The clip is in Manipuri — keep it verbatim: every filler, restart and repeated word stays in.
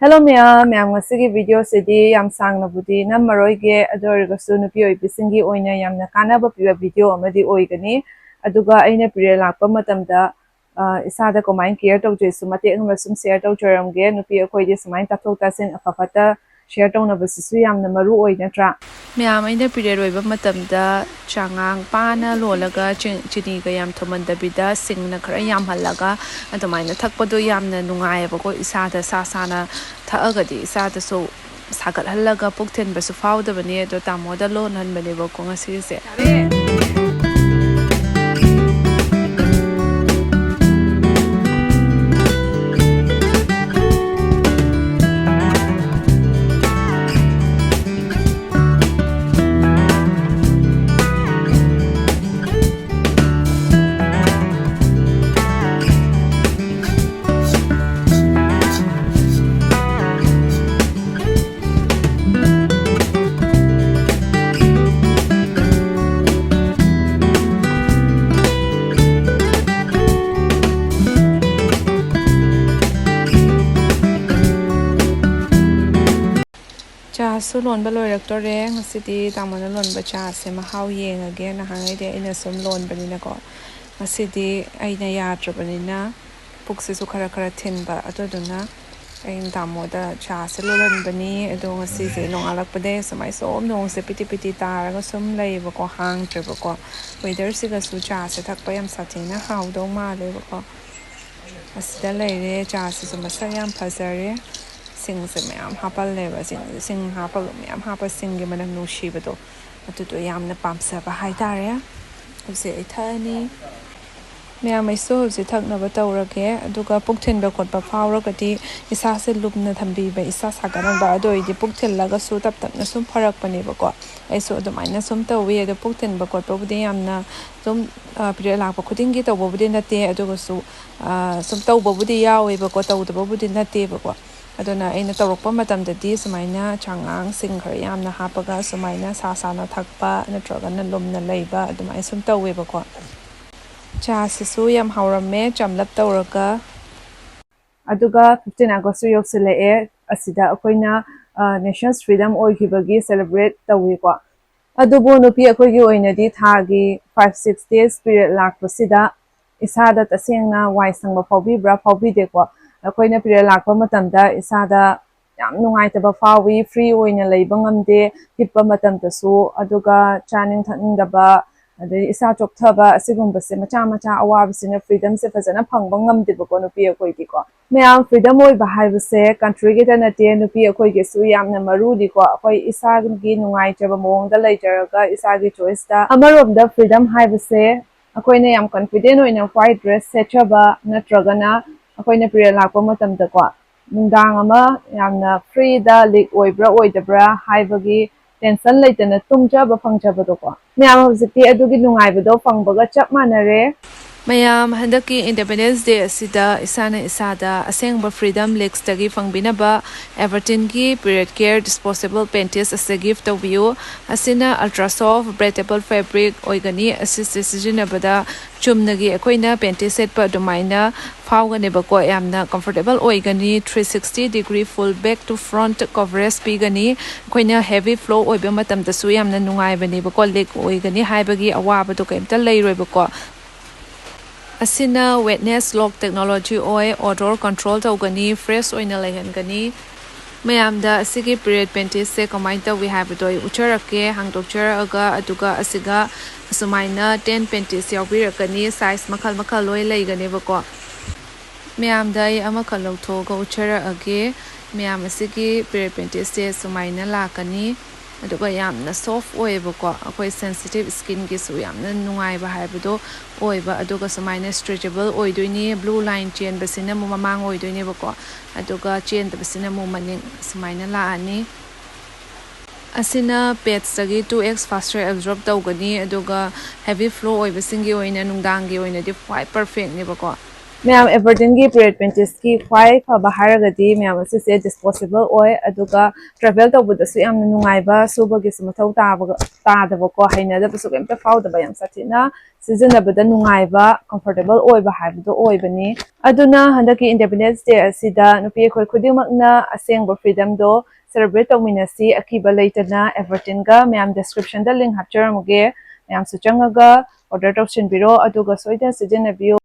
Hello ꯃꯌꯥꯝ, ꯃꯌꯥꯝ ꯉꯁꯤꯒꯤ video ꯁꯤꯗꯤ ꯌꯥꯝ ꯁꯥꯡꯅꯕꯨꯗꯤ ꯅꯝꯃꯔꯣꯏꯒꯦ, ꯑꯗꯨ ꯑꯣꯏꯔꯒꯁꯨ ꯅꯨꯄꯤ ꯑꯣꯏꯕꯤꯁꯤꯡꯒꯤ ꯑꯣꯏꯅ ꯌꯥꯝꯅ ꯀꯥꯟꯅꯕ ꯄꯤꯕ video ꯑꯃꯗꯤ ꯑꯣꯏꯒꯅꯤ꯫ ꯑꯗꯨꯒ ꯑꯩꯅ period ꯂꯥꯛꯄ ꯃꯇꯝꯗ, ꯑ, ꯏꯁꯥꯗ ꯀꯃꯥꯏꯅ care ꯇꯧꯖꯩꯁꯨ ꯃꯇꯦꯛ ꯑꯃ ꯁꯨꯝ share ꯇꯧꯖꯔꯝꯒꯦ꯫ ꯅꯨꯄꯤ ꯑꯩꯈꯣꯏꯗꯤ ꯁꯨꯃꯥꯏꯅ ꯇꯥꯊꯣꯛ ꯇꯥꯁꯤꯟ ꯑꯐ ꯐꯠꯇ share ꯇꯧꯅꯕꯁꯤꯁꯨ ꯌꯥꯝꯅ ꯃꯔꯨ ꯑꯣꯏ, ꯅꯠꯇ꯭ꯔꯥ? ꯃꯌꯥꯝ, ꯑꯩꯅ period ꯑꯣꯏꯕ ꯃꯇꯝꯗ ꯆꯉꯥꯡ ꯄꯥꯅ ꯂꯣꯜꯂꯒ ꯆꯤ-, ꯆꯤꯅꯤꯒ ꯌꯥꯝ ꯊꯨꯝꯍꯟꯗꯕꯤꯗ ꯁꯤꯡꯅ ꯈꯔ ꯌꯥꯝꯍꯜꯂꯒ ꯑꯗꯨꯃꯥꯏꯅ ꯊꯛꯄꯗꯣ ꯌꯥꯝꯅ ꯅꯨꯡꯉꯥꯏꯌꯦꯕꯀꯣ, ꯏꯁꯥꯗ ꯁꯥ ꯁꯥꯅ ꯊꯛꯑꯒꯗꯤ ꯏꯁꯥꯗꯁꯨ ꯁꯥꯒꯠꯍꯜꯂꯒ ꯄꯨꯛ ꯊꯤꯟꯕꯁꯨ ꯐꯥꯎꯗꯕꯅꯦ꯫ ꯑꯗꯣ ꯇꯥꯃꯣꯗ ꯂꯣꯟꯍꯟꯕꯅꯦꯕꯀꯣ ꯉꯁꯤꯁꯦ꯫ ꯆꯥꯁꯨ ꯂꯣꯟꯕ ꯂꯣꯏꯔꯛꯇꯣꯔꯦ꯫ ꯉꯁꯤꯗꯤ ꯇꯥꯃꯣꯅ ꯂꯣꯟꯕ ꯆꯥꯁꯦ ꯃꯍꯥꯎ ꯌꯦꯡꯉꯒꯦ꯫ ꯅꯍꯥꯟꯈꯩꯗꯤ ꯑꯩꯅ ꯁꯨꯝ ꯂꯣꯟꯕꯅꯤꯅꯀꯣ, ꯉꯁꯤꯗꯤ ꯑꯩꯅ ꯌꯥꯗ꯭ꯔꯕꯅꯤꯅ ꯄꯨꯛꯁꯤꯁꯨ ꯈꯔ ꯈꯔ ꯊꯤꯟꯕ, ꯑꯗꯨꯗꯨꯅ ꯑꯩꯅ ꯇꯥꯃꯣꯗ ꯆꯥꯁꯦ ꯂꯣꯜꯍꯟꯕꯅꯤ꯫ ꯑꯗꯣ ꯉꯁꯤꯁꯦ ꯅꯣꯡꯉꯥꯜꯂꯛꯄꯗꯒꯤ ꯁꯨꯃꯥꯏ ꯁꯨꯝ ꯅꯣꯡꯁꯦ ꯄꯤꯇꯤ ꯄꯤꯇꯤ ꯇꯥꯔꯒ ꯁꯨꯝ ꯂꯩꯌꯦꯕꯀꯣ, ꯍꯥꯡꯗ꯭ꯔꯦꯕꯀꯣ꯫ Weatherꯁꯤꯒꯁꯨ ꯆꯥꯁꯦ ꯊꯛꯄ ꯌꯥꯝ ꯁꯥꯊꯤꯅ ꯍꯥꯎꯗꯧ ꯃꯥꯜꯂꯦꯕꯀꯣ꯫ ꯑꯁꯤꯗ ꯂꯩꯔꯦ, ꯆꯥꯁꯤꯁꯨ ꯃꯁꯛ ꯌꯥꯝ ꯐꯖꯔꯦ꯫ ꯁꯤꯡꯁꯦ ꯃꯌꯥꯝ ꯍꯥꯞꯄꯜꯂꯦꯕ, ꯁꯤꯡ, ꯁꯤꯡ ꯍꯥꯞꯄꯒ ꯃꯌꯥꯝ ꯍꯥꯞꯄ ꯁꯤꯡꯒꯤ ꯃꯅꯝ ꯅꯨꯡꯁꯤꯕꯗꯣ, ꯑꯗꯨꯗꯣ ꯌꯥꯝꯅ ꯄꯥꯝꯖꯕ ꯍꯥꯏꯇꯥꯔꯦ꯫ ꯍꯧꯖꯤꯛ ꯑꯩ ꯊꯛꯑꯅꯤ꯫ ꯃꯌꯥꯝ, ꯑꯩꯁꯨ ꯍꯧꯖꯤꯛ ꯊꯛꯅꯕ ꯇꯧꯔꯒꯦ꯫ ꯑꯗꯨꯒ ꯄꯨꯛ ꯊꯤꯟꯕ ꯈꯣꯠꯄ ꯐꯥꯎꯔꯒꯗꯤ ꯏꯁꯥꯁꯦ ꯂꯨꯝꯅ ꯊꯝꯕꯤꯕ, ꯏꯁꯥ ꯁꯥꯒꯠꯍꯟꯕ, ꯑꯗꯨ ꯑꯣꯏꯔꯗꯤ ꯄꯨꯛ ꯊꯤꯜꯂꯒꯁꯨ ꯇꯞ ꯇꯞꯅ ꯁꯨꯝ ꯐꯔꯛꯄꯅꯦꯕꯀꯣ꯫ ꯑꯩꯁꯨ ꯑꯗꯨꯃꯥꯏꯅ ꯁꯨꯝ ꯇꯧꯋꯤ꯫ ꯑꯗꯣ ꯄꯨꯛ ꯊꯤꯟꯕ ꯈꯣꯠꯄꯕꯨꯗꯤ ꯌꯥꯝꯅ ꯁꯨꯝ, ꯑ, period ꯂꯥꯛꯄ ꯈꯨꯗꯤꯡꯒꯤ ꯇꯧꯕꯕꯨꯗꯤ ꯅꯠꯇꯦ, ꯑꯗꯨꯒꯁꯨ, ꯑ, ꯁꯨꯝ ꯇꯧꯕꯕꯨꯗꯤ ꯌꯥꯎꯋꯦꯕꯀꯣ, ꯇꯧꯗꯕꯕꯨꯗꯤ ꯅꯠꯇꯦꯕꯀꯣ꯫ ꯑꯗꯨꯅ ꯑꯩꯅ ꯇꯧꯔꯛꯄ ꯃꯇꯝꯗꯗꯤ ꯁꯨꯃꯥꯏꯅ ꯆꯉꯥꯡꯁꯤꯡ ꯈꯔ ꯌꯥꯝꯅ ꯍꯥꯞꯄꯒ ꯁꯨꯃꯥꯏꯅ ꯁꯥ ꯁꯥꯅ ꯊꯛꯄ ꯅꯠꯇ꯭ꯔꯒꯅ ꯂꯨꯝꯅ ꯂꯩꯕ ꯑꯗꯨꯃꯥꯏꯅ ꯁꯨꯝ ꯇꯧꯋꯦꯕꯀꯣ꯫ ꯆꯥꯁꯤꯁꯨ ꯌꯥꯝ ꯍꯥꯎꯔꯝꯃꯦ, ꯆꯝꯂꯞ ꯇꯧꯔꯒ꯫ ꯑꯗꯨꯒ fifteen August ꯁꯨ ꯌꯧꯁꯤꯜꯂꯛꯑꯦ꯫ ꯑꯁꯤꯗ ꯑꯩꯈꯣꯏꯅ nation's freedom ꯑꯣꯏꯈꯤꯕꯒꯤ celebrate ꯇꯧꯏꯀꯣ꯫ ꯑꯗꯨꯕꯨ ꯅꯨꯄꯤ ꯑꯩꯈꯣꯏꯒꯤ ꯑꯣꯏꯅꯗꯤ ꯊꯥꯒꯤ five six days period ꯂꯥꯛꯄꯁꯤꯗ ꯏꯁꯥꯗ ꯇꯁꯦꯡꯅ ꯋꯥꯏ ꯁꯪꯕ ꯐꯥꯎꯕꯤꯕ꯭ꯔꯥ? ꯐꯥꯎꯕꯤꯗꯦꯀꯣ꯫ ꯑꯩꯈꯣꯏꯅ period ꯂꯥꯛꯄ ꯃꯇꯝꯗ ꯏꯁꯥꯗ ꯌꯥꯝ ꯅꯨꯡꯉꯥꯏꯇꯕ ꯐꯥꯎꯏ, free ꯑꯣꯏꯅ ꯂꯩꯕ ꯉꯝꯗꯦ, ꯍꯤꯞꯄ ꯃꯇꯝꯗꯁꯨ, ꯑꯗꯨꯒ ꯆꯥꯅꯤꯡ ꯊꯛꯅꯤꯡꯗꯕ, ꯑꯗꯩ ꯏꯁꯥ ꯆꯣꯛꯊꯕ, ꯑꯁꯤꯒꯨꯝꯕꯁꯦ ꯃꯆꯥ ꯃꯆꯥ ꯑꯋꯥꯕꯁꯤꯅ freedom ꯁꯦ ꯐꯖꯅ ꯐꯪꯕ ꯉꯝꯗꯦꯕꯀꯣ ꯅꯨꯄꯤ ꯑꯩꯈꯣꯏꯒꯤꯀꯣ꯫ ꯃꯌꯥꯝ, freedom ꯑꯣꯏꯕ ꯍꯥꯏꯕꯁꯦ country ꯒꯤꯇ ꯅꯠꯇꯦ, ꯅꯨꯄꯤ ꯑꯩꯈꯣꯏꯒꯤꯁꯨ ꯌꯥꯝꯅ ꯃꯔꯨꯅꯤꯀꯣ꯫ ꯑꯩꯈꯣꯏ ꯏꯁꯥꯒꯤ ꯅꯨꯡꯉꯥꯏꯖꯕ ꯃꯑꯣꯡꯗ ꯂꯩꯖꯔꯒ ꯏꯁꯥꯒꯤ choice ꯇ꯫ ꯑꯃꯔꯣꯝꯗ freedom ꯍꯥꯏꯕꯁꯦ ꯑꯩꯈꯣꯏꯅ ꯌꯥꯝ confident ꯑꯣꯏꯅ white dress ꯁꯦꯠꯆꯕ ꯅꯠꯇ꯭ꯔꯒꯅ ꯑꯩꯈꯣꯏꯅ period ꯂꯥꯛꯄ ꯃꯇꯝꯗꯀꯣ ꯅꯨꯡꯗꯥꯡ ꯑꯃ ꯌꯥꯝꯅ free ꯗ leak ꯑꯣꯏꯕ꯭ꯔꯥ ꯑꯣꯏꯗꯕ꯭ꯔꯥ ꯍꯥꯏꯕꯒꯤ tension ꯂꯩꯇꯅ ꯇꯨꯝꯖꯕ ꯐꯪꯖꯕꯗꯣꯀꯣ꯫ ꯃꯌꯥꯝ, ꯍꯧꯖꯤꯛꯇꯤ ꯑꯗꯨꯒꯤ ꯅꯨꯡꯉꯥꯏꯕꯗꯣ ꯐꯪꯕꯒ ꯆꯞ ꯃꯥꯟꯅꯔꯦ꯫ ꯃꯌꯥꯝ, ꯍꯟꯗꯛꯀꯤ Independence Day ꯑꯁꯤꯗ ꯏꯁꯥꯅ ꯏꯁꯥꯗ ꯑꯁꯦꯡꯕ freedom Leaks ꯇꯒꯤ ꯐꯪꯕꯤꯅꯕ Everton ꯒꯤ period care disposable panties ꯑꯁꯤ gift ꯇꯧꯕꯤꯌꯨ꯫ ꯑꯁꯤꯅ ultra soft breathable fabric ꯑꯣꯏꯒꯅꯤ꯫ ꯑꯁꯤꯁꯦ ꯁꯤꯖꯤꯟꯅꯕꯗ ꯆꯨꯝꯅꯒꯤ ꯑꯩꯈꯣꯏꯅ panty ꯁꯦꯠꯄ ꯑꯗꯨꯃꯥꯏꯅ ꯐꯥꯎꯒꯅꯦꯕꯀꯣ꯫ ꯌꯥꯝꯅ comfortable ꯑꯣꯏꯒꯅꯤ꯫ Three sixty degree full back to front coverage ꯄꯤꯒꯅꯤ꯫ ꯑꯩꯈꯣꯏꯅ heavy flow ꯑꯣꯏꯕ ꯃꯇꯝꯗꯁꯨ ꯌꯥꯝꯅ ꯅꯨꯡꯉꯥꯏꯕꯅꯦꯕꯀꯣ꯫ Leak ꯑꯣꯏꯒꯅꯤ ꯍꯥꯏꯕꯒꯤ ꯑꯋꯥꯕꯗꯣ ꯀꯩꯝꯇ ꯂꯩꯔꯣꯏꯕꯀꯣ꯫ ꯑꯁꯤꯅ wetness lock technology ꯑꯣꯏ, odor control ꯇꯧꯒꯅꯤ, fresh ꯑꯣꯏꯅ ꯂꯩꯍꯟꯒꯅꯤ꯫ ꯃꯌꯥꯝꯗ ꯑꯁꯤꯒꯤ period panties ꯁꯦ ꯀꯃꯥꯏꯅ ꯇꯧꯏ ꯍꯥꯏꯕꯗꯣ ꯑꯩ ꯎꯠꯆꯔꯛꯀꯦ꯫ ꯍꯥꯡꯗꯣꯛꯆꯔꯛꯑꯒ, ꯑꯗꯨꯒ ꯑꯁꯤꯒ ꯑꯁꯨꯃꯥꯏꯅ ten panties ꯌꯥꯎꯕꯤꯔꯛꯀꯅꯤ꯫ Size ꯃꯈꯜ ꯃꯈꯜ ꯂꯣꯏ ꯂꯩꯒꯅꯦꯕꯀꯣ꯫ ꯃꯌꯥꯝꯗ ꯑꯩ ꯑꯃꯈꯛ ꯂꯧꯊꯣꯛꯑꯒ ꯎꯠꯆꯔꯛꯑꯒꯦ꯫ ꯃꯌꯥꯝ, ꯑꯁꯤꯒꯤ period panties ꯁꯦ ꯁꯨꯃꯥꯏꯅ ꯂꯥꯛꯀꯅꯤ꯫ ꯑꯗꯨꯒ ꯌꯥꯝꯅ soft ꯑꯣꯏꯌꯦꯕꯀꯣ꯫ ꯑꯩꯈꯣꯏ sensitive skin ꯒꯤꯁꯨ ꯌꯥꯝꯅ ꯅꯨꯡꯉꯥꯏꯕ ꯍꯥꯏꯕꯗꯣ ꯑꯣꯏꯕ꯫ ꯑꯗꯨꯒ ꯁꯨꯃꯥꯏꯅ stretchable ꯑꯣꯏꯗꯣꯏꯅꯤ꯫ Blue line ꯆꯦꯟꯕꯁꯤꯅ ꯑꯃꯨꯛ ꯃꯃꯥꯡ ꯑꯣꯏꯗꯣꯏꯅꯦꯕꯀꯣ꯫ ꯑꯗꯨꯒ ꯆꯦꯟꯗꯕꯁꯤꯅ ꯑꯃꯨꯛ ꯃꯅꯤꯡ꯫ ꯁꯨꯃꯥꯏꯅ ꯂꯥꯛꯑꯅꯤ꯫ ꯑꯁꯤꯅ pads ꯇꯒꯤ two X faster absorb ꯇꯧꯒꯅꯤ꯫ ꯑꯗꯨꯒ heavy flow ꯑꯣꯏꯕꯁꯤꯡꯒꯤ ꯑꯣꯏꯅ ꯅꯨꯡꯗꯥꯡꯒꯤ ꯑꯣꯏꯅꯗꯤ ꯈ꯭ꯋꯥꯏ perfect ꯅꯦꯕꯀꯣ꯫ ꯃꯌꯥꯝ, ꯑꯦꯚꯔꯇꯤꯟꯒꯤ ꯄꯤꯔꯤꯌꯗ ꯄꯦꯟꯇꯤꯁꯀꯤ ꯈ꯭ꯋꯥꯏ ꯐꯕ ꯍꯥꯏꯔꯒꯗꯤ ꯃꯌꯥꯝ ꯑꯁꯤꯁꯦ ꯗꯤꯁꯄꯣꯖꯦꯕꯜ ꯑꯣꯏ, ꯑꯗꯨꯒ ꯇ꯭ꯔꯥꯚꯦꯜ ꯇꯧꯕꯗꯁꯨ ꯌꯥꯝꯅ ꯅꯨꯡꯉꯥꯏꯕ, ꯁꯨꯕꯒꯤꯁꯨ ꯃꯊꯧ ꯇꯥꯕ ꯇꯥꯗꯕꯀꯣ, ꯍꯩꯅꯗꯕꯁꯨ ꯀꯩꯝꯇ ꯐꯥꯎꯗꯕ, ꯌꯥꯝ ꯁꯥꯊꯤꯅ ꯁꯤꯖꯤꯟꯅꯕꯗ ꯅꯨꯡꯉꯥꯏꯕ, ꯀꯝꯐꯣꯔꯇꯦꯕꯜ ꯑꯣꯏꯕ ꯍꯥꯏꯕꯗꯣ ꯑꯣꯏꯕꯅꯤ꯫ ꯑꯗꯨꯅ ꯍꯟꯗꯛꯀꯤ ꯏꯟꯗꯤꯄꯦꯟꯗꯦꯟꯁ ꯗꯦ ꯑꯁꯤꯗ ꯅꯨꯄꯤ ꯑꯩꯈꯣꯏ ꯈꯨꯗꯤꯡꯃꯛꯅ ꯑꯁꯦꯡꯕ ꯐ꯭ꯔꯤꯗꯝꯗꯣ ꯁꯦꯂꯦꯕ꯭ꯔꯦꯠ ꯇꯧꯃꯤꯟꯅꯁꯤ꯫ ꯑꯀꯤꯕ ꯂꯩꯇꯅ ꯑꯦꯚꯔꯇꯤꯟꯒ, ꯃꯌꯥꯝ, ꯗꯤꯁꯀ꯭ꯔꯤꯞꯁꯟꯗ ꯂꯤꯡ ꯍꯥꯞꯆꯔꯝꯃꯒꯦ, ꯃꯌꯥꯝꯁꯨ ꯆꯪꯉꯒ ꯑꯣꯔꯗꯔ ꯇꯧꯁꯤꯟꯕꯤꯔꯣ, ꯑꯗꯨꯒ ꯁꯣꯏꯗꯅ ꯁꯤꯖꯤꯟꯅꯕꯤꯌꯨ꯫